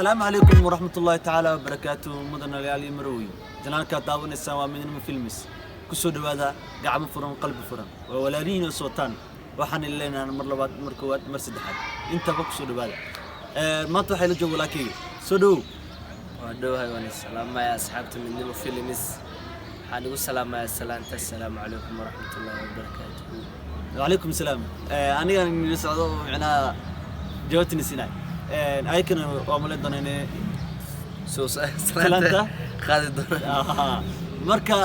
Asalaamu calaykum waraxmatullaahi tacaala wabarakaatuh. Mudanayaal iyo marwooyin, channelkaad daawanaysaan waa Midnimo Films. Kusoo dhawaada, gacmo furan, qalbi furan, waa walaalihiin oo sootaan. Waxaan idin leenahay mar labaad, mar koowaad, mar saddexaad intaba kusoo dhawaada. Maanta waxay la jooga walaalkayga. Soo dhawow. Waa dhowahay, waan salaamaya asxaabta Midnimo Films. Waxaan igu salaamayaa salaanta, assalaamu calaykum waraxmatullaahi wabarakaatuhu. Wacalaykum salaam. Anigan ila socdo oo micnaha jawaabtina siinay, ayakana waa malayn doona inay soo salaanta salaanta qaadi doona. Marka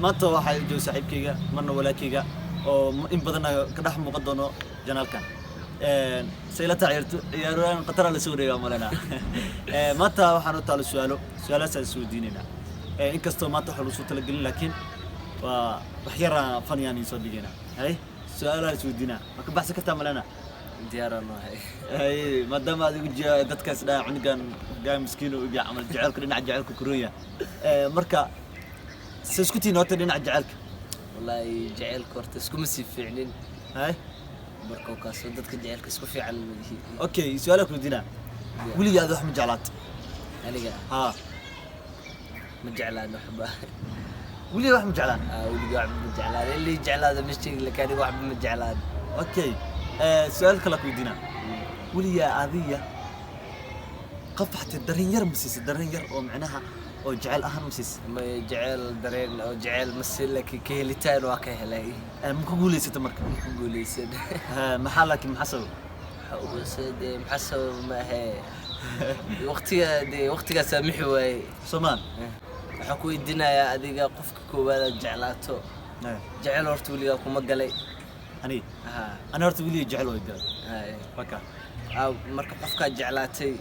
maanta waxaa ila jooga saaxiibkayga, marna walaalkayga, oo in badanna ka dhex muuqan doono channelkan. Say la taa ciyaarto ciyaarooyin khatara la soo wareegaa malena. Maanta waxaan u taalo su'aalo, su'aalahaas aan isweydiinaynaa. Inkastoo maanta wax lagu soo talagelin, laakiin waa wax yaraan faniyaan idiin soo dhigaynaa. Hay, su'aalaha isweydiinaa ma ka baxsan kartaa malena? Diyaaraan nahay. Hay, maadaama adigu dadkaas dhaha cunugan gaa miskiin oo iga camal jecelka, dhinaca jecelka kuronya. Marka se isku tihiin horta dhinaca jecelka? Wallaahi jaceylka horta iskuma sii fiicnin. Hay. Marka kaasoo dadka jaceylka isku fiican ma yihiin. Okay, su'aala ku weydiinaa. Weligaa aad wax ma jeclaat? Aniga? Ha. Ma jeclaan waxba. Weligaa wax ma jeclaan? Weliga waxba ma jeclaan. Ilii jeclaada ma sheegi, laakiin aniga waxba ma jeclaan. Okay, su'aal kale ku weydiinaa. Weligaa adiga qof xataa dareen yar ma siisay? Dareen yar oo micnaha oo jecel ahaan ma siisay? Ma jecel, dareen oo jecel ma siin, laakiin ka helitaan waa ka helay. Ma ku guulaysata marka? Ma ku guuleysan. Maxaa laakiin, maxaa sabab? Waxa ugu dee maxaa sabab ma ahe, waqtiga dee waqtigaa saamixi waaye. Soomaan. Waxaan ku weydiinayaa, adiga qofka koowaad aad jeclaato, jecel horta weligaa kuma galay? Ani? Ha. Ani horta weliga jecel way galay. Hay. Marka Marka qofkaad jeclaatay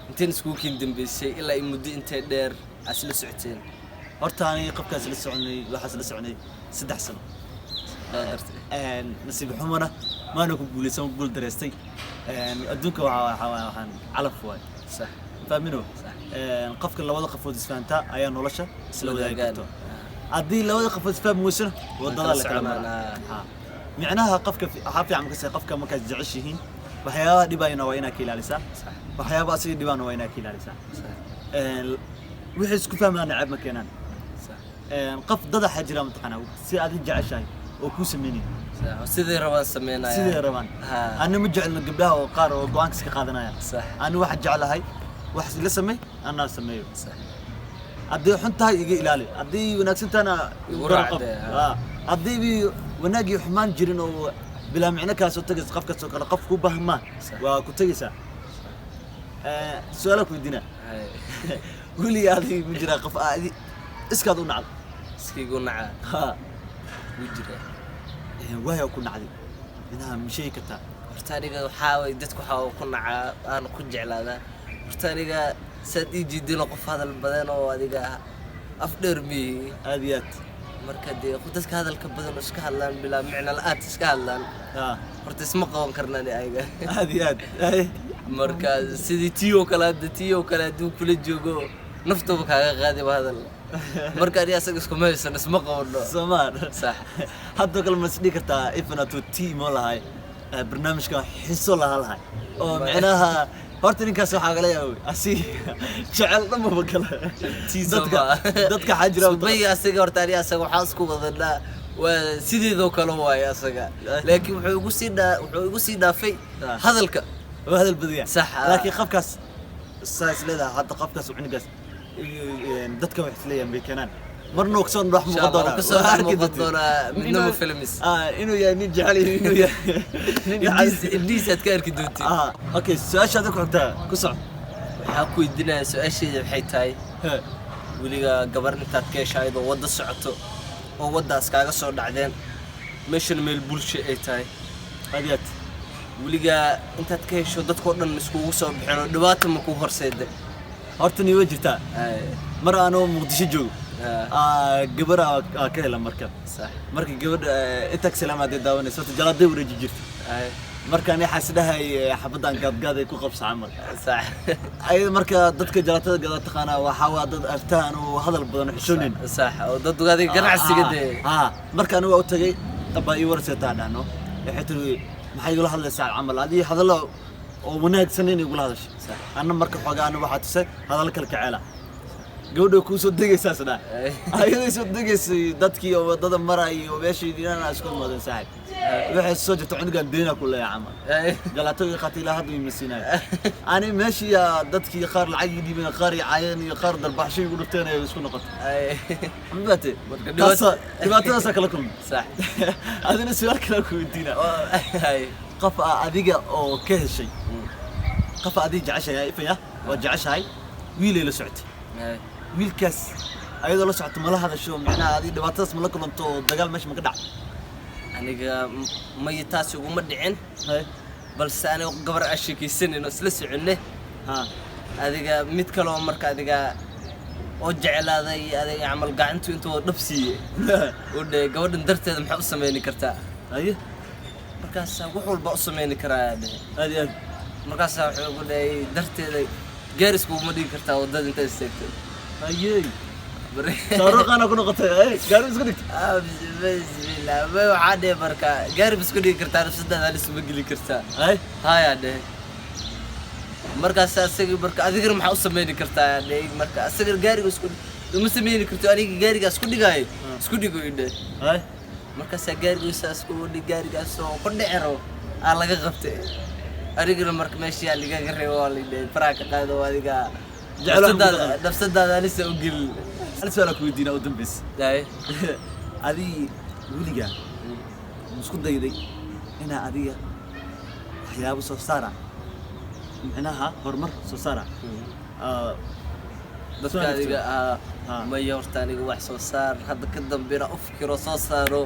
inteen iskugu kiin dambeysay, ilaa iyo muddo intee dheer aad isla socoteen? Horta ani qofkaas la soconay, waxaas la soconay 3 sano. Waa gartay. Nasiib xumana maana ku guuleysan, guul dareystay. Adduunka waxaan calaf waay. Fahmino? Sax. Qofka labada qofood isfahantaa ayaa nolosha isla wadaagi wadaagaan. karto. Haddii labada qofood isfahmi weysana, wadada kala la kala soconaan, maraa. ah. Ha. Micnaha qofka waxaa fiican markas qofka markaad jeceshihiin, waxyaabaha dhibayana waa inaad ka ilaalisaa, waxyaabaha asiga dhibaana waa inaad ka ilaalisaa. Wixii isku fahmaan ceeb ma keenaan. Qof dad waxaa jira mataqaanaa si aad i jeceshahay oo kuu sameynay. Sax, sidii rabaan sameynaya. Sidee rabaan. Ani ma jecelno gabdhaha oo qaar oo go'aanka iska qaadanaya. Ani waxaan jeclahay wax ila samey, anaa sameeyo. Haddii xun tahay iga ilaali, haddii wanaagsan tahana igu garab raac qab. dee, ha. Haddii bi wanaag iyo xumaan jirin oo bilaa micno kaasoo tagaysa, qof kastoo kale qof ku baahan maa waa ku tegaysaa. Su'aala ku weydiinaa. Hay. Weliga adiga ma jiraa qof adi iskaad u nacdo? Iskiigu naca? Ha. Wuu jiraa. Waaya ku nacday inaha ma sheegi kartaa? Horta aniga waxaa way dadku waxaa ku nacaa aan ku jeclaadaa. Horta aniga saad ii jiidino, qof hadal badan oo adiga af dheer miyi. Aad iyo aad. Marka dee dadka hadalka badan oo iska hadlaan bilaa micno la-aanta iska hadlaan, horta isma qaban karnaan ayaga. Aad iyo aad. Ay. Marka sidii tii oo kale, hadda tii oo kale hadduu kula joogo naftooba kaaga qaadiba hadal. Marka aniga asaga iskuma haysan, isma qabano. Soomaan. Sax. Haddoo kale ma isdhihi kartaa ifan atuu tii imo lahay, barnaamijkan xiso lahaa lahay oo micnaha horta ninkaas waxaa kala yaabay asi jecel dhanbaba kale. Tii. Dadka Soomaa. Dadka waxaa jira Subaya asaga horta aniga asaga waxaa isku wadanaa waa sideedoo kale waaye asaga, laakiin wuxuu igu sii dhaafay hadalka. Waa hadal badaya. Sax, ah. Laakiin qofkaas saa is leedahay hadda, qofkaas cunugaas dadka wax isleeyahan bay keenaan, marna uu kasoo dhex Insha muuqan Allah, doonaa. uu kasoo Waa dhex arki muuqan doontaa. doonaa Midnimo Films. Inuu yahay nin jecel iyo inuu yahay nin jecel. Indhihiis aad ka arki doontiin. Okay, su-aashaada ku xigtaa ku soco. Waxaa ku weydiinaya, su-aasheeda waxay tahay, weliga gabar intaad ka hesha ayadoo wadda socoto oo waddaas kaaga soo dhacdeen, meeshana meel bulsho ay tahay, Aad iyo aad. weligaa intaad ka hesho dadkoo dhan iskugu soo baxeen oo dhibaata ma kuu horseeday? Horta ni way jirtaa. Mar anoo Muqdisho joogo, gabar aa ka hela marka. Marka gabadha intaa ka salaam hadday daawanayso, horta jalaaday wareeji jirta. Marka ani waxaa isdhahay xabaddan gaadgaad ay ku qabsa camal. Ayada marka dadka jalaatada gada taqaanaa, waxaa waa dad aftahan oo hadal badan oo xishoonin. Sax, oo dad adiga ganacsiga dee. Ha, marka aniga waa u tagay, baa ii warseetaa dhahno. Waxay tiri, "Maxay igula hadlaysaa camal adii hadallo Oo wanaagsan inay igula hadashay. Anna marka xoogaa ana waxaa tusay hadal kale kaceela. Gabadha kuu soo degaysaa sadhaa, ayaday soo degaysay, dadkii oo wadada marayay oo meeshii inaan isku imaadeen. Saaxib, waxay soo jirta cunugan deena ku leeyahay camal. Galaato iyo qaatay, ilaa hadda ima siinayo. Ani meeshii dadkii qaar lacag ii dhiibeen, qaar i caayeen iyo qaar darbaxsho igu dhufteen ay isku noqotay. Mabaate? Marka dhibaatadaasaa kala kulmay. Adina su-aal kale ku weydiina. Qof aa adiga oo ka heshay, qof aa adiga jeceshahay, ifaya waa jeceshahay, wiilay la socotay. Wiilkaas ayadoo la socoto mala hadasho? Macnaha adiga dhibaatadaas mala kulanto oo dagaal meesha ma ka dhac? Aniga maya, taas iguma dhicin. Balse aniga gabar aan sheekaysanayno, isla soconne, adiga mid kaloo marka adiga oo jeclaaday, adiga camal gacantu intuu dhab siiyey uu dhahay, "Gabadhan darteeda maxaa u sameyni kartaa?" Markaasaa, "Wax walba u sameyni karaa," ayaa dhahay. Aad iyo aad. Markaasaa wuxuu ugu dhahay, "Darteeda gaarisku uma dhigi kartaa waddada intaad istaagto?" Shaaruqaana ku noqotay, gaari isku dhigtay. Ah, bismillah. Ma waxaa dhehe, marka gaari ma isku dhigi kartaa? Nafsadaada halis ma geli kartaa? Hayaa dhehe. Markaas asaga marka, "Adigana maxaa u sameyni kartaa?" ayaa dhehe. Marka asaga gaariga isku uma sameyni karto, aniga gaarigaa isku dhigaayo, isku dhigo i dhehe. Markaasaa gaarigiisa isku dhig, gaarigaas oo ku dhici rabo aa laga qabtay. Anigana marka meeshii aa ligaga reebo, waa la dhehe, faraha ka qaado adiga. Jecel wax ku nafsadaada dhaqan. Nafsadaada halisa u gelin. Hal su-aal aan ku weydiinaa u dambeysa. Haye. Adigi weligaa ma isku dayday inaa adiga waxyaabo soo saara, micnaha horumar soo saara? Dadka soo adiga Ha. maya, horta aniga wax soo saar hadda ka dambe inaan u fikiro soo saaro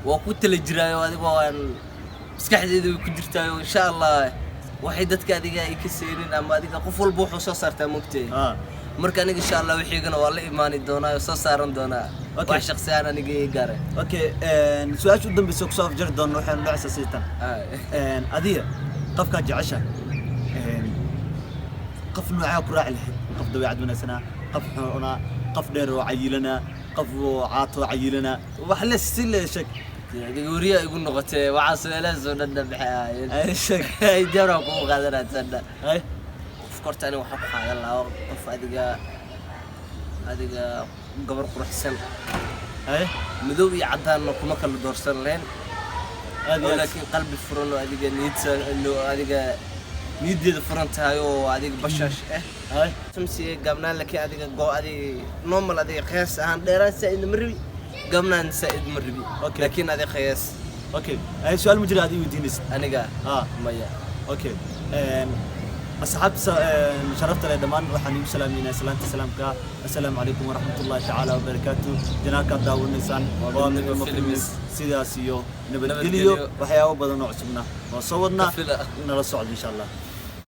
waa ku tala jiraayo. Adiga waan maskaxdeeda way ku jirtaayo. Insha Allah waxay dadka adiga ay ka seenin ama adiga qof walba wuxuu soo saartaa mogtee. Marka aniga insha Allah wixiigana waa la imaani doonaa oo soo saaran doonaa. Wax shaqsi ahaan aniga ii gaara. Okay, su-aasha u dambeysa kusoo afjari doono waxaynu dhacaysaa sidan. Adiga qofkaa jecesha, qof noocaa ku raaci lahayd? Qof dabeecad wanaagsanaa, qof xunaa, qof dheer oo cayilanaa, qof oo caato oo cayilanaa, wax le si le sheeg. Adiga weriyaa igu noqotee, waxaa su-aalahaas oo dhan maxay ahaayeen? Ay, sheeg. Jawaab kugu qaadanaa sanda. Ay. Qofka horta aniga waxaan ku qaadan lahaa qof adiga gabar quruxsan. Madow iyo caddaanna kuma kala doorsan lahayn. Aad iyo oo aad. Laakiin qalbi furan oo adiga niyadsa oo adiga niyaddeeda furan tahay oo adiga bashaash ah. Shamsiga gaabnaan, laakiin adiga go adiga normal, adiga qiyaas ahaan dheeraan saa'id ma rabi, gaabnaan saa'id ma rabi. Laakiin adiga qiyaas. Okay, ay, su-aal ma jira aad ii weydiinaysid? Aniga? Maya. Okay, asxaabta sharafta leh dhammaan waxaan igu salaameynaa salaanta salaamka, assalaamu calaykum waraxmatullahi tacaala wabarakaatu. Channelkaad daawanaysaan waa waa Midnimo Midnimo Films. Films. Sidaas iyo nabadgelyo. Nabadgelyo. Waxyaabo badan oo cusubna waa soo wadnaa. Kafila. Nala socda insha Allah.